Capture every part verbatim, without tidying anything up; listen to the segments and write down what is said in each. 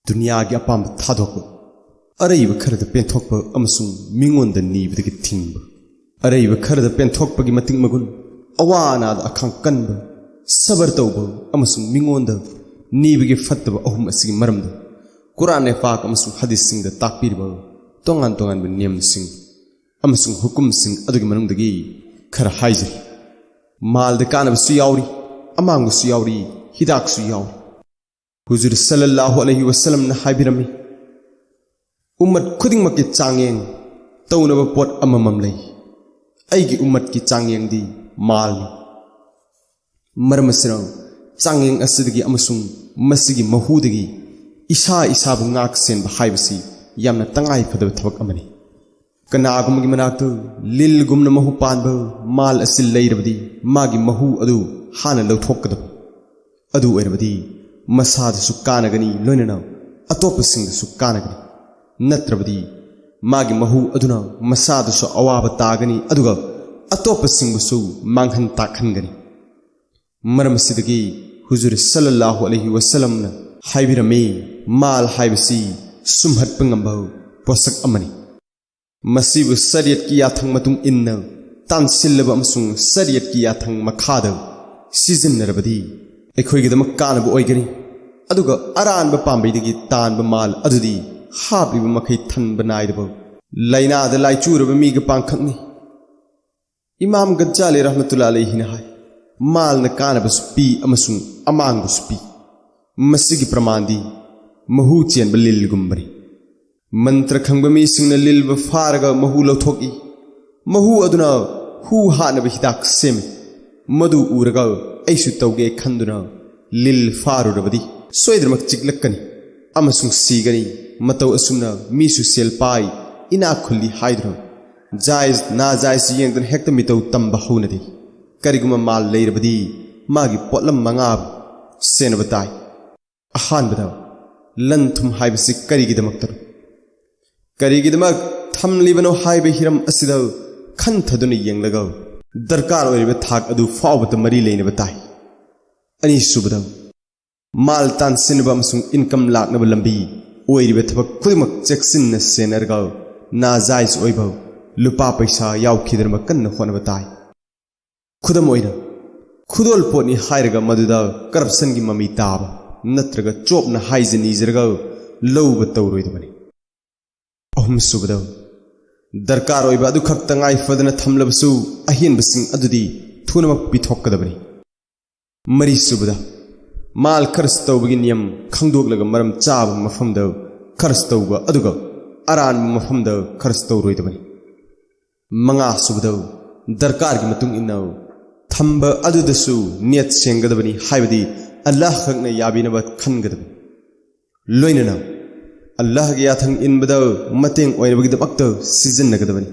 ꯗꯨꯅꯤꯌꯥꯒꯤ ꯑꯄꯥꯝꯕ ꯊꯥꯗꯣꯛꯄ, ꯑꯔꯩꯕ ꯈꯔꯗ ꯄꯦꯟꯊꯣꯛꯄ ꯑꯃꯁꯨꯡ ꯃꯤꯉꯣꯟꯗ ꯅꯤꯕꯗꯒꯤ ꯊꯤꯡꯕ꯫ ꯑꯔꯩꯕ ꯈꯔꯗ ꯄꯦꯟꯊꯣꯛꯄꯒꯤ ꯃꯇꯤꯛ ꯃꯒꯨꯟ, ꯑꯋꯥ ꯑꯅꯥꯗ ꯑꯈꯥꯡ ꯀꯟꯕ, ꯁꯕꯔ ꯇꯧꯕ ꯑꯃꯁꯨꯡ ꯃꯤꯉꯣꯟꯗ ꯅꯤꯕꯒꯤ ꯐꯠꯇꯕ ꯑꯍꯨꯝ ꯑꯁꯤꯒꯤ ꯃꯔꯝꯗ ꯀꯨꯔꯥꯟ-ꯏ-ꯄꯥꯛ ꯑꯃꯁꯨꯡ ꯍꯗꯤꯁꯁꯤꯡꯗ ꯇꯥꯛꯄꯤꯔꯤꯕ ꯇꯣꯉꯥꯟ ꯇꯣꯉꯥꯟꯕ ꯅꯤꯌꯝꯁꯤꯡ ꯑꯃꯁꯨꯡ ꯍꯨꯀꯨꯝꯁꯤꯡ ꯑꯗꯨꯒꯤ ꯃꯅꯨꯡꯗꯒꯤ ꯈꯔ ꯍꯥꯏꯖꯔꯤ꯫ ꯃꯥꯜꯗ ꯀꯥꯟꯅꯕꯁꯨ ꯌꯥꯎꯔꯤ, ꯑꯃꯥꯡꯕꯁꯨ ꯌꯥꯎꯔꯤ, ꯍꯤꯗꯥꯛꯁꯨ ꯌꯥꯎꯔꯤ꯫ ꯍꯨꯖꯨꯔ ꯁꯜꯂꯜꯂꯥꯍꯨ ꯑꯂꯩꯍꯤ ꯋꯁꯜꯂꯝꯅ ꯍꯥꯏꯕꯤꯔꯝꯃꯤ, "ꯎꯝꯃꯠ ꯈꯨꯗꯤꯡꯃꯛꯀꯤ ꯆꯥꯡꯌꯦꯡ ꯇꯧꯅꯕ ꯄꯣꯠ ꯑꯃꯃꯝ ꯂꯩ꯫ ꯑꯩꯒꯤ ꯎꯝꯃꯠꯀꯤ ꯆꯥꯡꯌꯦꯡꯗꯤ ꯃꯥꯜꯅꯤ꯫ ꯃꯔꯝ ꯑꯁꯤꯅ, ꯆꯥꯡꯌꯦꯡ ꯑꯁꯤꯗꯒꯤ ꯑꯃꯁꯨꯡ ꯃꯁꯤꯒꯤ ꯃꯍꯨꯗꯒꯤ ꯏꯁꯥ ꯏꯁꯥꯕꯨ ꯉꯥꯛ ꯁꯦꯟꯕ ꯍꯥꯏꯕꯁꯤ ꯌꯥꯝꯅ ꯇꯉꯥꯏ ꯐꯗꯕ ꯊꯕꯛ ꯑꯃꯅꯤ꯫ ꯀꯅꯥꯒꯨꯝꯕꯒꯤ ꯃꯅꯥꯛꯇ ꯂꯤꯜꯒꯨꯝꯅ ꯃꯍꯨ ꯄꯥꯟꯕ ꯃꯥꯜ ꯑꯁꯤ ꯂꯩꯔꯕꯗꯤ, ꯃꯥꯒꯤ ꯃꯍꯨ ꯑꯗꯨ ꯍꯥꯟꯅ ꯂꯧꯊꯣꯛꯀꯗꯕ꯫ ꯑꯗꯨ ꯑꯣꯏꯔꯕꯗꯤ ꯃꯁꯥꯗꯁꯨ ꯀꯥꯟꯅꯒꯅꯤ, ꯂꯣꯏꯅꯅ ꯑꯇꯣꯞꯄꯁꯤꯡꯗꯁꯨ ꯀꯥꯟꯅꯒꯅꯤ꯫ ꯅꯠꯇ꯭ꯔꯕꯗꯤ ꯃꯥꯒꯤ ꯃꯍꯨ ꯑꯗꯨꯅ ꯃꯁꯥꯗꯁꯨ ꯑꯋꯥꯕ ꯇꯥꯒꯅꯤ, ꯑꯗꯨꯒ ꯑꯇꯣꯞꯄꯁꯤꯡꯕꯨꯁꯨ ꯃꯥꯡꯍꯟ ꯇꯥꯛꯍꯟꯒꯅꯤ"꯫ ꯃꯔꯝ ꯑꯁꯤꯗꯒꯤ ꯍꯨꯖꯨꯔ ꯁꯜꯂꯜꯂꯥꯍꯨ ꯑꯂꯩꯍꯤ ꯋꯁꯜꯂꯝꯅ ꯍꯥꯏꯕꯤꯔꯝꯃꯤ, ꯃꯥꯜ ꯍꯥꯏꯕꯁꯤ ꯁꯨꯝꯍꯠꯄ ꯉꯝꯕ ꯄꯣꯠꯁꯛ ꯑꯃꯅꯤ꯫ ꯃꯁꯤꯕꯨ ꯁꯔꯤꯌꯠꯀꯤ ꯌꯥꯊꯪ ꯃꯇꯨꯡ ꯏꯟꯅ ꯇꯥꯟꯁꯤꯜꯂꯕ ꯑꯃꯁꯨꯡ ꯁꯔꯤꯌꯠꯀꯤ ꯌꯥꯊꯪ ꯃꯈꯥꯗ ꯁꯤꯖꯤꯟꯅꯔꯕꯗꯤ ꯑꯩꯈꯣꯏꯒꯤꯗꯃꯛ ꯀꯥꯟꯅꯕ ꯑꯣꯏꯒꯅꯤ, ꯑꯗꯨꯒ ꯑꯔꯥꯟꯕ ꯄꯥꯝꯕꯩꯗꯒꯤ ꯇꯥꯟꯕ ꯃꯥꯜ ꯑꯗꯨꯗꯤ ꯍꯥꯞꯂꯤꯕ ꯃꯈꯩ ꯊꯟꯕ ꯅꯥꯏꯗꯕ ꯂꯥꯏꯅꯥꯗ ꯂꯥꯏꯆꯨꯔꯕ ꯃꯤꯒꯤ ꯄꯥꯡꯈꯛꯅꯤ꯫ ꯏꯃꯥꯝ ꯒꯖꯥꯂꯤ ꯔꯍꯃꯇꯨꯜꯂꯥ ꯑꯂꯩꯍꯤꯅ ꯍꯥꯏ, "ꯃꯥꯜꯅ ꯀꯥꯟꯅꯕꯁꯨ ꯄꯤ ꯑꯃꯁꯨꯡ ꯑꯃꯥꯡꯕꯁꯨ ꯄꯤ꯫ ꯃꯁꯤꯒꯤ ꯄ꯭ꯔꯃꯥꯟꯗꯤ ꯃꯍꯨ ꯆꯦꯟꯕ ꯂꯤꯜꯒꯨꯝꯕꯅꯤ꯫ ꯃꯟꯇ꯭ꯔ ꯈꯪꯕ ꯃꯤꯁꯤꯡꯅ ꯂꯤꯜꯕꯨ ꯐꯥꯔꯒ ꯃꯍꯨ ꯂꯧꯊꯣꯛꯏ꯫ ꯃꯍꯨ ꯑꯗꯨꯅ ꯍꯨ ꯍꯥꯠꯅꯕ ꯍꯤꯗꯥꯛ ꯁꯦꯝꯃꯤ꯫ ꯃꯗꯨ ꯎꯔꯒ ꯑꯩꯁꯨ ꯇꯧꯒꯦ ꯈꯟꯗꯨꯅ ꯂꯤꯜ ꯐꯥꯔꯨꯔꯕꯗꯤ ꯁꯣꯏꯗꯅꯃꯛ ꯆꯤꯛꯂꯛꯀꯅꯤ ꯑꯃꯁꯨꯡ ꯁꯤꯒꯅꯤ꯫ ꯃꯇꯧ ꯑꯁꯨꯝꯅ ꯃꯤꯁꯨ ꯁꯦꯜ ꯄꯥꯏ, ꯏꯅꯥꯛ ꯈꯨꯜꯂꯤ ꯍꯥꯏꯗꯨꯅ ꯖꯥꯏꯖ ꯅꯥꯖꯥꯏꯖ ꯌꯦꯡꯗꯨꯅ ꯍꯦꯛꯇ ꯃꯤꯇꯧ ꯇꯝꯕ ꯍꯧꯅꯗꯦ꯫ ꯀꯔꯤꯒꯨꯝꯕ ꯃꯥꯜ ꯂꯩꯔꯕꯗꯤ ꯃꯥꯒꯤ ꯄꯣꯠꯂꯝ ꯃꯉꯥ ꯁꯦꯟꯅꯕ ꯇꯥꯏ꯫ ꯑꯍꯥꯟꯕꯗ, ꯂꯟ ꯊꯨꯝ ꯍꯥꯏꯕꯁꯤ ꯀꯔꯤꯒꯤꯗꯃꯛꯇꯅꯣ? ꯀꯔꯤꯒꯤꯗꯃꯛ ꯊꯝꯂꯤꯕꯅꯣ ꯍꯥꯏꯕ ꯍꯤꯔꯝ ꯑꯁꯤꯗ ꯈꯟꯊꯗꯨꯅ ꯌꯦꯡꯂꯒ ꯗꯔꯀꯥꯔ ꯑꯣꯏꯔꯤꯕ ꯊꯥꯛ ꯑꯗꯨ ꯐꯥꯎꯕꯗ ꯃꯔꯤ ꯂꯩꯅꯕ ꯇꯥꯏ"꯫ ꯑꯅꯤꯁꯨꯕꯗ, ꯃꯥꯜ ꯇꯥꯟꯁꯤꯟꯅꯕ ꯑꯃꯁꯨꯡ income ꯂꯥꯛꯅꯕ ꯂꯝꯕꯤ ꯑꯣꯏꯔꯤꯕ ꯊꯕꯛ ꯈꯨꯗꯤꯡꯃꯛ ꯆꯦꯛꯁꯤꯟꯅ ꯁꯦꯟꯅꯔꯒ ꯅꯥꯖꯥꯏꯖ ꯑꯣꯏꯕ ꯂꯨꯄꯥ ꯄꯩꯁꯥ ꯌꯥꯎꯈꯤꯗꯅꯕ ꯀꯟꯅ ꯍꯣꯠꯅꯕ ꯇꯥꯏ꯫ ꯈꯨꯗꯝ ꯑꯣꯏꯅ, ꯈꯨꯗꯣꯜꯄꯣꯠꯅꯤ ꯍꯥꯏꯔꯒ ꯃꯗꯨꯗ corruptionꯒꯤ ꯃꯃꯤ ꯇꯥꯕ ꯅꯠꯇ꯭ꯔꯒ ꯆꯣꯞꯅ ꯍꯥꯏꯖ ꯅꯤꯖꯔꯒ ꯂꯧꯕ ꯇꯧꯔꯣꯏꯗꯕꯅꯤ꯫ ꯑꯍꯨꯝꯁꯨꯕꯗ, ꯗꯔꯀꯥꯔ ꯑꯣꯏꯕ ꯑꯗꯨꯈꯛꯇ ꯉꯥꯏ ꯐꯗꯅ ꯊꯝꯂꯕꯁꯨ ꯑꯍꯦꯟꯕꯁꯤꯡ ꯑꯗꯨꯗꯤ ꯊꯨꯅꯃꯛ ꯄꯤꯊꯣꯛꯀꯗꯕꯅꯤ꯫ ꯃꯔꯤꯁꯨꯕꯗ, ꯃꯥꯜ ꯈꯔꯆ ꯇꯧꯕꯒꯤ ꯅꯤꯌꯝ ꯈꯪꯗꯣꯛꯂꯒ ꯃꯔꯝ ꯆꯥꯕ ꯃꯐꯝꯗ ꯈꯔꯆ ꯇꯧꯕ ꯑꯗꯨꯒ ꯑꯔꯥꯟꯕ ꯃꯐꯝꯗ ꯈꯔꯆ ꯇꯧꯔꯣꯏꯗꯕꯅꯤ꯫ ꯃꯉꯥꯁꯨꯕꯗ, ꯗꯔꯀꯥꯔꯒꯤ ꯃꯇꯨꯡ ꯏꯟꯅ ꯊꯝꯕ ꯑꯗꯨꯗꯁꯨ ꯅꯤꯌꯠ ꯁꯦꯡꯒꯗꯕꯅꯤ, ꯍꯥꯏꯕꯗꯤ ꯑꯜꯂꯥꯍ ꯈꯛꯅ ꯌꯥꯕꯤꯅꯕ ꯈꯟꯒꯗꯕꯅꯤ꯫ ꯂꯣꯏꯅꯅ ꯑꯜꯂꯥꯍꯒꯤ ꯌꯥꯊꯪ ꯏꯟꯕꯗ ꯃꯇꯦꯡ ꯑꯣꯏꯅꯕꯒꯤꯗꯃꯛꯇ ꯁꯤꯖꯤꯟꯅꯒꯗꯕꯅꯤ꯫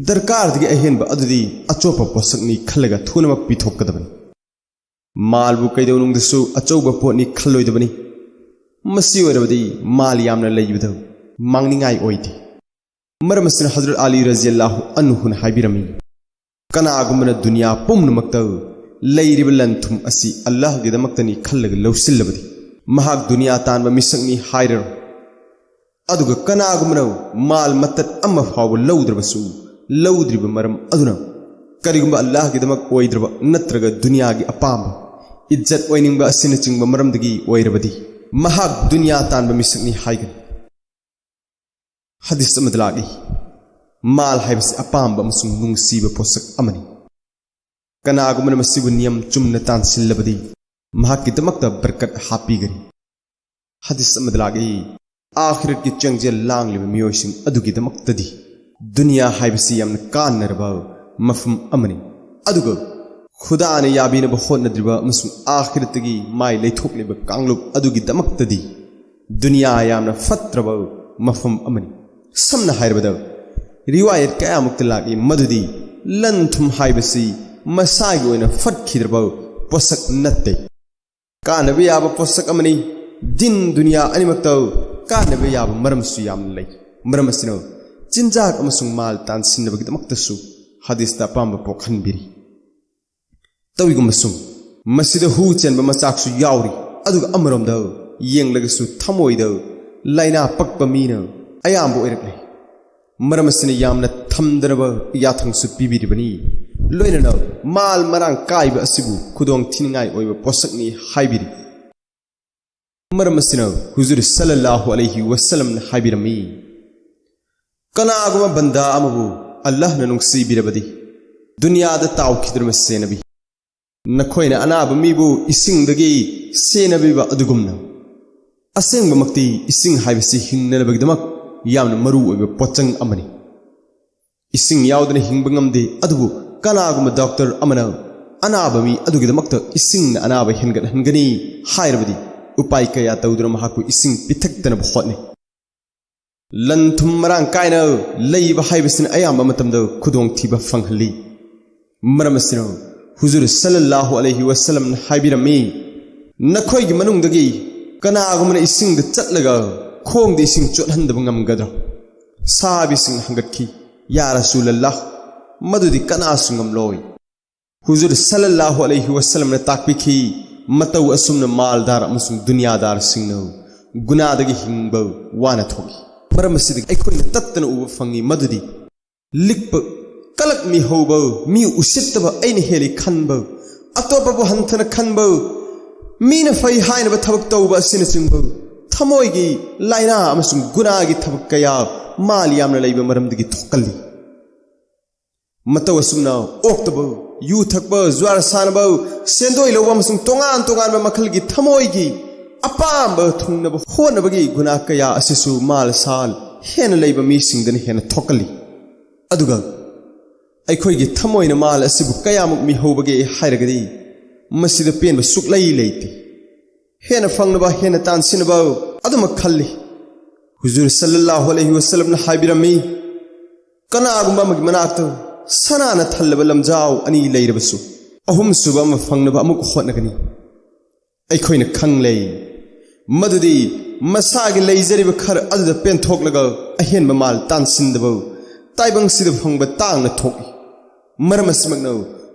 ꯗꯔꯀꯥꯔꯗꯒꯤ ꯑꯍꯦꯟꯕ ꯑꯗꯨꯗꯤ ꯑꯆꯣꯞꯄ ꯄꯣꯠꯁꯛꯅꯤ ꯈꯜꯂꯒ ꯊꯨꯅꯃꯛ ꯄꯤꯊꯣꯛꯀꯗꯕꯅꯤ꯫ ꯃꯥꯜꯕꯨ ꯀꯩꯗꯧꯅꯨꯡꯗꯁꯨ ꯑꯆꯧꯕ ꯄꯣꯠꯅꯤ ꯈꯜꯂꯣꯏꯗꯕꯅꯤ꯫ ꯃꯁꯤ ꯑꯣꯏꯔꯕꯗꯤ ꯃꯥꯜ ꯌꯥꯝꯅ ꯂꯩꯕꯗ ꯃꯥꯡꯅꯤꯡꯉꯥꯏ ꯑꯣꯏꯗꯦ꯫ ꯃꯔꯝ ꯑꯁꯤꯅ ꯍꯖꯔꯠ ꯑꯂꯤ ꯔꯖꯤꯌꯜꯂꯥꯍꯨ ꯑꯟꯍꯨꯅ ꯍꯥꯏꯕꯤꯔꯝꯃꯤ, "ꯀꯅꯥꯒꯨꯝꯕꯅ ꯗꯨꯅꯤꯌꯥ ꯄꯨꯝꯅꯃꯛꯇ ꯂꯩꯔꯤꯕ ꯂꯟ ꯊꯨꯝ ꯑꯁꯤ ꯑꯜꯂꯥꯍꯒꯤꯗꯃꯛꯇꯅꯤ ꯈꯜꯂꯒ ꯂꯧꯁꯤꯜꯂꯕꯗꯤ ꯃꯍꯥꯛ ꯗꯨꯅꯤꯌꯥ ꯇꯥꯟꯕ ꯃꯤꯁꯛꯅꯤ ꯍꯥꯏꯔꯔꯣꯏ꯫ ꯑꯗꯨꯒ ꯀꯅꯥꯒꯨꯝꯕꯅ ꯃꯥꯜ ꯃꯇꯠ ꯑꯃ ꯐꯥꯎꯕ ꯂꯧꯗ꯭ꯔꯕꯁꯨ, ꯂꯧꯗ꯭ꯔꯤꯕ ꯃꯔꯝ ꯑꯗꯨꯅ ꯀꯔꯤꯒꯨꯝꯕ ꯑꯜꯂꯥꯍꯒꯤꯗꯃꯛ ꯑꯣꯏꯗ꯭ꯔꯕ ꯅꯠꯇ꯭ꯔꯒ ꯗꯨꯅꯤꯌꯥꯒꯤ ꯑꯄꯥꯝꯕ, ꯏꯖꯠ ꯑꯣꯏꯅꯤꯡꯕ ꯑꯁꯤꯅꯆꯤꯡꯕ ꯃꯔꯝꯗꯒꯤ ꯑꯣꯏꯔꯕꯗꯤ ꯃꯍꯥꯛ ꯗꯨꯅꯤꯌꯥ ꯇꯥꯟꯕ ꯃꯤꯁꯛꯅꯤ ꯍꯥꯏꯒꯅꯤ"꯫ ꯍꯗꯤꯁ ꯑꯃꯗ ꯂꯥꯛꯏ, ꯃꯥꯜ ꯍꯥꯏꯕꯁꯤ ꯑꯄꯥꯝꯕ ꯑꯃꯁꯨꯡ ꯅꯨꯡꯁꯤꯕ ꯄꯣꯠꯁꯛ ꯑꯃꯅꯤ꯫ ꯀꯅꯥꯒꯨꯝꯕꯅ ꯃꯁꯤꯕꯨ ꯅꯤꯌꯝ ꯆꯨꯝꯅ ꯇꯥꯟꯁꯤꯜꯂꯕꯗꯤ ꯃꯍꯥꯛꯀꯤꯗꯃꯛꯇ ꯕꯔꯀꯠ ꯍꯥꯞꯄꯤꯒꯅꯤ꯫ ꯍꯗꯤꯁ ꯑꯃꯗ ꯂꯥꯛꯏ, "ꯑꯥꯈꯤꯔꯠꯀꯤ ꯆꯦꯡꯖꯦꯜ ꯂꯥꯡꯂꯤꯕ ꯃꯤꯑꯣꯏꯁꯤꯡ ꯑꯗꯨꯒꯤꯗꯃꯛꯇꯗꯤ ꯗꯨꯅꯤꯌꯥ ꯍꯥꯏꯕꯁꯤ ꯌꯥꯝꯅ ꯀꯥꯟꯅꯔꯕ ꯃꯐꯝ ꯑꯃꯅꯤ꯫ ꯑꯗꯨꯒ ꯈꯨꯗꯥꯅ ꯌꯥꯕꯤꯅꯕ ꯍꯣꯠꯅꯗ꯭ꯔꯤꯕ ꯑꯃꯁꯨꯡ ꯑꯥꯈꯤꯔꯠꯇꯒꯤ ꯃꯥꯏ ꯂꯩꯊꯣꯛꯂꯤꯕ ꯀꯥꯡꯂꯨꯞ ꯑꯗꯨꯒꯤꯗꯃꯛꯇꯗꯤ ꯗꯨꯅꯤꯌꯥ ꯌꯥꯝꯅ ꯐꯠꯇ꯭ꯔꯕ ꯃꯐꯝ ꯑꯃꯅꯤ"꯫ ꯁꯝꯅ ꯍꯥꯏꯔꯕꯗ, ꯔꯤꯋꯥꯌꯠ ꯀꯌꯥꯃꯨꯛꯇ ꯂꯥꯛꯏ ꯃꯗꯨꯗꯤ ꯂꯟ ꯊꯨꯝ ꯍꯥꯏꯕꯁꯤ ꯃꯁꯥꯒꯤ ꯑꯣꯏꯅ ꯐꯠꯈꯤꯗ꯭ꯔꯕ ꯄꯣꯠꯁꯛ ꯅꯠꯇꯦ꯫ ꯀꯥꯟꯅꯕ ꯌꯥꯕ ꯄꯣꯠꯁꯛ ꯑꯃꯅꯤ꯫ ꯗꯤꯟ ꯗꯨꯅꯤꯌꯥ ꯑꯅꯤꯃꯛꯇ ꯀꯥꯟꯅꯕ ꯌꯥꯕ ꯃꯔꯝꯁꯨ ꯌꯥꯝꯅ ꯂꯩ꯫ ꯃꯔꯝ ꯑꯁꯤꯅ ꯆꯤꯟꯖꯥꯛ ꯑꯃꯁꯨꯡ ꯃꯥꯜ ꯇꯥꯟꯁꯤꯟꯅꯕꯒꯤꯗꯃꯛꯇꯁꯨ ꯍꯗꯤꯁꯇ ꯑꯄꯥꯝꯕ ꯄꯣꯛꯍꯟꯕꯤꯔꯤ꯫ ꯇꯧꯏꯒꯨꯝꯕꯁꯨꯡ ꯃꯁꯤꯗ ꯍꯨ ꯆꯦꯟꯕ ꯃꯆꯥꯛꯁꯨ ꯌꯥꯎꯔꯤ꯫ ꯑꯗꯨꯒ ꯑꯃꯔꯣꯝꯗ ꯌꯦꯡꯂꯒꯁꯨ ꯊꯃꯣꯏꯗ ꯂꯥꯏꯅꯥ ꯄꯛꯄ ꯃꯤꯅ ꯑꯌꯥꯝꯕ ꯑꯣꯏꯔꯛꯂꯦ꯫ ꯃꯔꯝ ꯑꯁꯤꯅ ꯌꯥꯝꯅ ꯊꯝꯗꯅꯕ ꯌꯥꯊꯪꯁꯨ ꯄꯤꯕꯤꯔꯤꯕꯅꯤ꯫ ꯂꯣꯏꯅꯅ ꯃꯥꯜ ꯃꯔꯥꯡ ꯀꯥꯏꯕ ꯑꯁꯤꯕꯨ ꯈꯨꯗꯣꯡ ꯊꯤꯅꯤꯡꯉꯥꯏ ꯑꯣꯏꯕ ꯄꯣꯠꯁꯛꯅꯤ ꯍꯥꯏꯕꯤꯔꯤ꯫ ꯃꯔꯝ ꯑꯁꯤꯅ ꯍꯨꯖꯨꯔ ꯁꯜꯂꯜꯂꯥꯍꯨ ꯑꯂꯩꯍꯤ ꯋꯁꯜꯂꯝꯅ ꯍꯥꯏꯕꯤꯔꯝꯃꯤ, "ꯀꯅꯥꯒꯨꯝꯕ ꯕꯟꯗꯥ ꯑꯃꯕꯨ ꯑꯜꯂꯥꯍꯅ ꯅꯨꯡꯁꯤꯕꯤꯔꯕꯗꯤ, ꯗꯨꯅꯤꯌꯥꯗ ꯇꯥꯎꯈꯤꯗ꯭ꯔꯕ ꯁꯦꯟꯅꯕꯤ꯫ ꯅꯈꯣꯏꯅ ꯑꯅꯥꯕ ꯃꯤꯕꯨ ꯏꯁꯤꯡꯗꯒꯤ ꯁꯦꯟꯅꯕꯤꯕ ꯑꯗꯨꯒꯨꯝꯅ, ꯑꯁꯦꯡꯕꯃꯛꯇꯤ ꯏꯁꯤꯡ ꯍꯥꯏꯕꯁꯤ ꯍꯤꯡꯅꯅꯕꯒꯤꯗꯃꯛ ꯌꯥꯝꯅ ꯃꯔꯨ ꯑꯣꯏꯕ ꯄꯣꯠꯆꯪ ꯑꯃꯅꯤ꯫ ꯏꯁꯤꯡ ꯌꯥꯎꯗꯅ ꯍꯤꯡꯕ ꯉꯝꯗꯦ, ꯑꯗꯨꯕꯨ ꯀꯅꯥꯒꯨꯝꯕ ꯗꯣꯛꯇꯔ ꯑꯃꯅ ꯑꯅꯥꯕ ꯃꯤ ꯑꯗꯨꯒꯤꯗꯃꯛꯇ ꯏꯁꯤꯡꯅ ꯑꯅꯥꯕ ꯍꯦꯟꯒꯠꯍꯟꯒꯅꯤ ꯍꯥꯏꯔꯕꯗꯤ, ꯎꯄꯥꯏ ꯀꯌꯥ ꯇꯧꯗꯨꯅ ꯃꯍꯥꯛꯄꯨ ꯏꯁꯤꯡ ꯄꯤꯊꯛꯇꯅꯕ ꯍꯣꯠꯅꯩ꯫ ꯂꯟ ꯊꯨꯝ ꯃꯔꯥꯡ ꯀꯥꯏꯅ ꯂꯩꯕ ꯍꯥꯏꯕꯁꯤꯅ ꯑꯌꯥꯝꯕ ꯃꯇꯝꯗ ꯈꯨꯗꯣꯡꯊꯤꯕ ꯐꯪꯍꯜꯂꯤ꯫ ꯃꯔꯝ ꯑꯁꯤꯅ ꯍꯨꯖꯨꯔ ꯁꯜꯂꯜꯂꯥꯍꯨ ꯑꯂꯩꯍꯤ ꯋꯁꯜꯂꯝꯅ ꯍꯥꯏꯕꯤꯔꯝꯃꯤ, ꯅꯈꯣꯏꯒꯤ ꯃꯅꯨꯡꯗꯒꯤ ꯀꯅꯥꯒꯨꯝꯕꯅ ꯏꯁꯤꯡꯗ ꯆꯠꯂꯒ ꯈꯣꯡꯗ ꯏꯁꯤꯡ ꯆꯣꯠꯍꯟꯗꯕ ꯉꯝꯒꯗ꯭ꯔꯥ?" ꯁꯍꯥꯕꯤꯁꯤꯡꯅ ꯍꯪꯒꯠꯈꯤ, "ꯌꯥ ꯔꯁꯨꯂꯜꯂꯥꯍ, ꯃꯗꯨꯗꯤ ꯀꯅꯥꯁꯨ ꯉꯝꯂꯣꯏ꯫" ꯍꯨꯖꯨꯔ ꯁꯜꯂꯜꯂꯥꯍꯨ ꯑꯂꯩꯍꯤ ꯋꯁꯜꯂꯝꯅ ꯇꯥꯛꯄꯤꯈꯤ, ꯃꯇꯧ ꯑꯁꯨꯝꯅ ꯃꯥꯜꯗꯥꯔ ꯑꯃꯁꯨꯡ ꯗꯨꯅꯤꯌꯥꯗꯥꯔꯁꯤꯡꯅ ꯒꯨꯅꯥꯗꯒꯤ ꯍꯤꯡꯕ ꯋꯥꯅ ꯊꯣꯛꯏ꯫ ꯃꯔꯝ ꯑꯁꯤꯗꯒꯤ ꯑꯩꯈꯣꯏꯅ ꯇꯠꯇꯅ ꯎꯕ ꯐꯪꯏ ꯃꯗꯨꯗꯤ ꯂꯤꯛꯄ, ꯀꯂꯛ ꯃꯤꯍꯧꯕ, ꯃꯤ ꯎꯁꯤꯠꯇꯕ, ꯑꯩꯅ ꯍꯦꯜꯂꯤ ꯈꯟꯕ, ꯑꯇꯣꯞꯄꯕꯨ ꯍꯟꯊꯅ ꯈꯟꯕ, ꯃꯤꯅ ꯐꯩ ꯍꯥꯏꯅꯕ ꯊꯕꯛ ꯇꯧꯕ ꯑꯁꯤꯅꯆꯤꯡꯕ ꯊꯃꯣꯏꯒꯤ ꯂꯥꯏꯅꯥ ꯑꯃꯁꯨꯡ ꯒꯨꯅꯥꯒꯤ ꯊꯕꯛ ꯀꯌꯥ ꯃꯥꯜ ꯌꯥꯝꯅ ꯂꯩꯕ ꯃꯔꯝꯗꯒꯤ ꯊꯣꯛꯀꯜꯂꯤ꯫ ꯃꯇꯧ ꯑꯁꯨꯝꯅ ꯑꯣꯛꯇꯕ, ꯌꯨ ꯊꯛꯄ, ꯖꯨꯋꯥꯔ ꯁꯥꯟꯅꯕ, ꯁꯦꯟꯗꯣꯏ ꯂꯧꯕ ꯑꯃꯁꯨꯡ ꯇꯣꯉꯥꯟ ꯇꯣꯉꯥꯟꯕ ꯃꯈꯜꯒꯤ ꯊꯃꯣꯏꯒꯤ ꯑꯄꯥꯝꯕ ꯊꯨꯡꯅꯕ ꯍꯣꯠꯅꯕꯒꯤ ꯒꯨꯅꯥ ꯀꯌꯥ ꯑꯁꯤꯁꯨ ꯃꯥꯜ ꯁꯥꯜ ꯍꯦꯟꯅ ꯂꯩꯕ ꯃꯤꯁꯤꯡꯗꯅ ꯍꯦꯟꯅ ꯊꯣꯛꯀꯜꯂꯤ꯫ ꯑꯗꯨꯒ ꯑꯩꯈꯣꯏꯒꯤ ꯊꯃꯣꯏꯅ ꯃꯥꯜ ꯑꯁꯤꯕꯨ ꯀꯌꯥꯃꯨꯛ ꯃꯤꯍꯧꯕꯒꯦ ꯍꯥꯏꯔꯒꯗꯤ, ꯃꯁꯤꯗ ꯄꯦꯟꯕ ꯁꯨꯛꯂꯩ ꯂꯩꯇꯦ꯫ ꯍꯦꯟꯅ ꯐꯪꯅꯕ, ꯍꯦꯟꯅ ꯇꯥꯟꯁꯤꯟꯅꯕ ꯑꯗꯨꯃꯛ ꯈꯜꯂꯤ꯫ ꯍꯨꯖꯨꯔ ꯁꯜꯂꯜꯂꯥꯍꯨ ꯑꯂꯩꯍꯤ ꯋꯁꯜꯂꯝꯅ ꯍꯥꯏꯕꯤꯔꯝꯃꯤ, ꯀꯅꯥꯒꯨꯝꯕ ꯑꯃꯒꯤ ꯃꯅꯥꯛꯇ ꯁꯅꯥꯅ ꯊꯜꯂꯕ ꯂꯝꯖꯥꯎ ꯑꯅꯤ ꯂꯩꯔꯕꯁꯨ, ꯑꯍꯨꯝꯁꯨꯕ ꯑꯃ ꯐꯪꯅꯕ ꯑꯃꯨꯛ ꯍꯣꯠꯅꯒꯅꯤ꯫ ꯑꯩꯈꯣꯏꯅ ꯈꯪꯂꯦ ꯃꯗꯨꯗꯤ ꯃꯁꯥꯒꯤ ꯂꯩꯖꯔꯤꯕ ꯈꯔ ꯑꯗꯨꯗ ꯄꯦꯟꯊꯣꯛꯂꯒ ꯑꯍꯦꯟꯕ ꯃꯥꯜ ꯇꯥꯟꯁꯤꯟꯗꯕ ꯇꯥꯏꯕꯪꯁꯤꯗ ꯐꯪꯕ ꯇꯥꯡꯅ ꯊꯣꯛꯏ꯫ ꯃꯔꯝ ꯑꯁꯤꯃꯛꯅ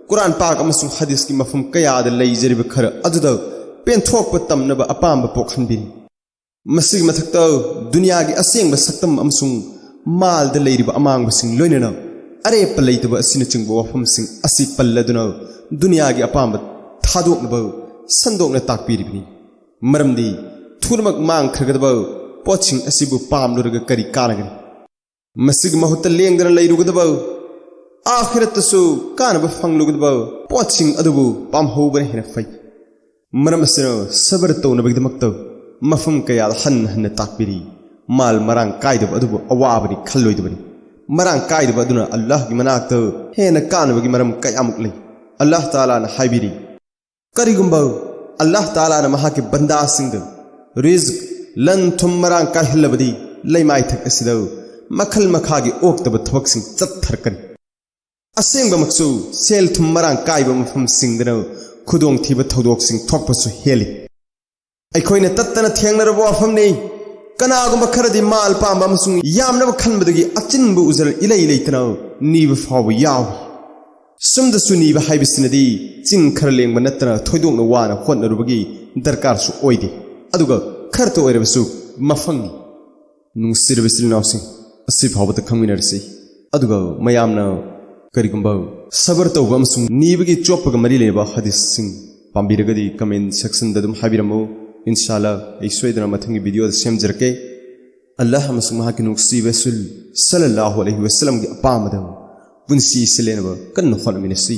ꯀꯨꯔꯥꯟ ꯄꯥꯛ ꯑꯃꯁꯨꯡ ꯍꯗꯤꯁꯀꯤ ꯃꯐꯝ ꯀꯌꯥꯗ ꯂꯩꯖꯔꯤꯕ ꯈꯔ ꯑꯗꯨꯗ ꯄꯦꯟꯊꯣꯛꯄ ꯇꯝꯅꯕ ꯑꯄꯥꯝꯕ ꯄꯣꯛꯍꯟꯕꯤꯔꯤ꯫ ꯃꯁꯤꯒꯤ ꯃꯊꯛꯇ ꯗꯨꯅꯤꯌꯥꯒꯤ ꯑꯁꯦꯡꯕ ꯁꯛꯇꯝ ꯑꯃꯁꯨꯡ ꯃꯥꯜꯗ ꯂꯩꯔꯤꯕ ꯑꯃꯥꯡꯕꯁꯤꯡ, ꯂꯣꯏꯅꯅ ꯑꯔꯦꯞꯄ ꯂꯩꯇꯕ ꯑꯁꯤꯅꯆꯤꯡꯕ ꯋꯥꯐꯝꯁꯤꯡ ꯑꯁꯤ ꯄꯜꯂꯗꯨꯅ ꯗꯨꯅꯤꯌꯥꯒꯤ ꯑꯄꯥꯝꯕ ꯊꯥꯗꯣꯛꯅꯕ ꯁꯟꯗꯣꯛꯅ ꯇꯥꯛꯄꯤꯔꯤꯕꯅꯤ꯫ ꯃꯔꯝꯗꯤ ꯊꯨꯅꯃꯛ ꯃꯥꯡꯈ꯭ꯔꯒꯗꯕ ꯄꯣꯠꯁꯤꯡ ꯑꯁꯤꯕꯨ ꯄꯥꯝꯂꯨꯔꯒ ꯀꯔꯤ ꯀꯥꯟꯅꯒꯅꯤ? ꯃꯁꯤꯒꯤ ꯃꯍꯨꯠꯇ ꯂꯦꯡꯗꯅ ꯂꯩꯔꯨꯒꯗꯕ, ꯑꯥꯈꯤꯔꯠꯇꯁꯨ ꯀꯥꯟꯅꯕ ꯐꯪꯂꯨꯒꯗꯕ ꯄꯣꯠꯁꯤꯡ ꯑꯗꯨꯕꯨ ꯄꯥꯝꯍꯧꯕꯅ ꯍꯦꯟꯅ ꯐꯩ꯫ ꯃꯔꯝ ꯑꯁꯤꯅ ꯁꯕꯔ ꯇꯧꯅꯕꯒꯤꯗꯃꯛꯇ ꯃꯐꯝ ꯀꯌꯥꯗ ꯍꯟꯅ ꯍꯟꯅ ꯇꯥꯛꯄꯤꯔꯤ꯫ ꯃꯥꯜ ꯃꯔꯥꯡ ꯀꯥꯏꯗꯕ ꯑꯗꯨꯕꯨ ꯑꯋꯥꯕꯅꯤ ꯈꯜꯂꯣꯏꯗꯕꯅꯤ꯫ ꯃꯔꯥꯡ ꯀꯥꯏꯗꯕ ꯑꯗꯨꯅ ꯑꯜꯂꯥꯍꯒꯤ ꯃꯅꯥꯛꯇ ꯍꯦꯟꯅ ꯀꯥꯟꯅꯕꯒꯤ ꯃꯔꯝ ꯀꯌꯥꯃꯨꯛ ꯂꯩ꯫ ꯑꯜꯂꯥꯍ ꯇꯥꯂꯥꯅ ꯍꯥꯏꯕꯤꯔꯤ, ꯀꯔꯤꯒꯨꯝꯕ ꯑꯜꯂꯥꯍ ꯇꯥꯂꯥꯅ ꯃꯍꯥꯛꯀꯤ ꯕꯟꯗꯥꯁꯤꯡꯗ ꯔꯤꯖ꯭ꯛ, ꯂꯟ ꯊꯨꯝ ꯃꯔꯥꯡ ꯀꯥꯏꯍꯜꯂꯕꯗꯤ, ꯂꯩꯃꯥꯏꯊꯛ ꯑꯁꯤꯗ ꯃꯈꯜ ꯃꯈꯥꯒꯤ ꯑꯣꯛꯇꯕ ꯊꯕꯛꯁꯤꯡ ꯆꯠꯊꯔꯛꯀꯅꯤ꯫ ꯑꯁꯦꯡꯕꯃꯛꯁꯨ, ꯁꯦꯜ ꯊꯨꯝ ꯃꯔꯥꯡ ꯀꯥꯏꯕ ꯃꯐꯝꯁꯤꯡꯗꯅ ꯈꯨꯗꯣꯡꯊꯤꯕ ꯊꯧꯗꯣꯛꯁꯤꯡ ꯊꯣꯛꯄꯁꯨ ꯍꯦꯜꯂꯤ꯫ ꯑꯩꯈꯣꯏꯅ ꯇꯠꯇꯅ ꯊꯦꯡꯅꯔꯕ ꯋꯥꯐꯝꯅꯤ꯫ ꯀꯅꯥꯒꯨꯝꯕ ꯈꯔꯗꯤ ꯃꯥꯜ ꯄꯥꯝꯕ ꯑꯃꯁꯨꯡ ꯌꯥꯝꯅꯕ ꯈꯟꯕꯗꯒꯤ ꯑꯆꯤꯟꯕ ꯎꯖꯜ ꯏꯂꯩ ꯂꯩꯇꯅ ꯅꯤꯕ ꯐꯥꯎꯕ ꯌꯥꯎꯏ꯫ ꯁꯨꯝꯗꯁꯨ ꯅꯤꯕ ꯍꯥꯏꯕꯁꯤꯅꯗꯤ ꯆꯤꯟ ꯈꯔ ꯂꯦꯡꯕ ꯅꯠꯇꯅ ꯊꯣꯏꯗꯣꯛꯅ ꯋꯥꯅ ꯍꯣꯠꯅꯔꯨꯕꯒꯤ ꯗꯔꯀꯥꯔꯁꯨ ꯑꯣꯏꯗꯦ, ꯑꯗꯨꯒ ꯈꯔꯇ ꯑꯣꯏꯔꯕꯁꯨ ꯃꯐꯪꯅꯤ꯫ ꯅꯨꯡꯁꯤꯔꯕ ꯏꯆꯤꯜ ꯏꯅꯥꯎꯁꯤꯡ, ꯑꯁꯤ ꯐꯥꯎꯕꯗ ꯈꯪꯃꯤꯟꯅꯔꯁꯤ꯫ ꯑꯗꯨꯒ ꯃꯌꯥꯝꯅ ꯀꯔꯤꯒꯨꯝꯕ ꯁꯕꯔ ꯇꯧꯕ ꯑꯃꯁꯨꯡ ꯅꯤꯕꯒꯤ ꯆꯣꯞꯄꯒ ꯃꯔꯤ ꯂꯩꯅꯕ ꯍꯗꯤꯁꯁꯤꯡ ꯄꯥꯝꯕꯤꯔꯒꯗꯤ, comment section ꯗ ꯑꯗꯨꯝ ꯍꯥꯏꯕꯤꯔꯝꯃꯨ꯫ ꯏꯟꯁꯥꯜꯂꯥ, ꯑꯩ ꯁꯣꯏꯗꯅ ꯃꯊꯪꯒꯤ video ꯗ ꯁꯦꯝꯖꯔꯛꯀꯦ꯫ ꯑꯜꯂꯥꯍ ꯑꯃꯁꯨꯡ ꯃꯍꯥꯛꯀꯤ ꯅꯨꯡꯁꯤꯕ ꯔꯁꯨꯜ ꯁꯜꯂꯜꯂꯥꯍꯨ ꯑꯂꯩꯍꯤ ꯋꯁꯜꯂꯝꯒꯤ ꯑꯄꯥꯝꯕꯗ ꯄꯨꯟꯁꯤ ꯑꯁꯤ ꯂꯦꯟꯅꯕ ꯀꯟꯅ ꯍꯣꯠꯅꯃꯤꯟꯅꯁꯤ꯫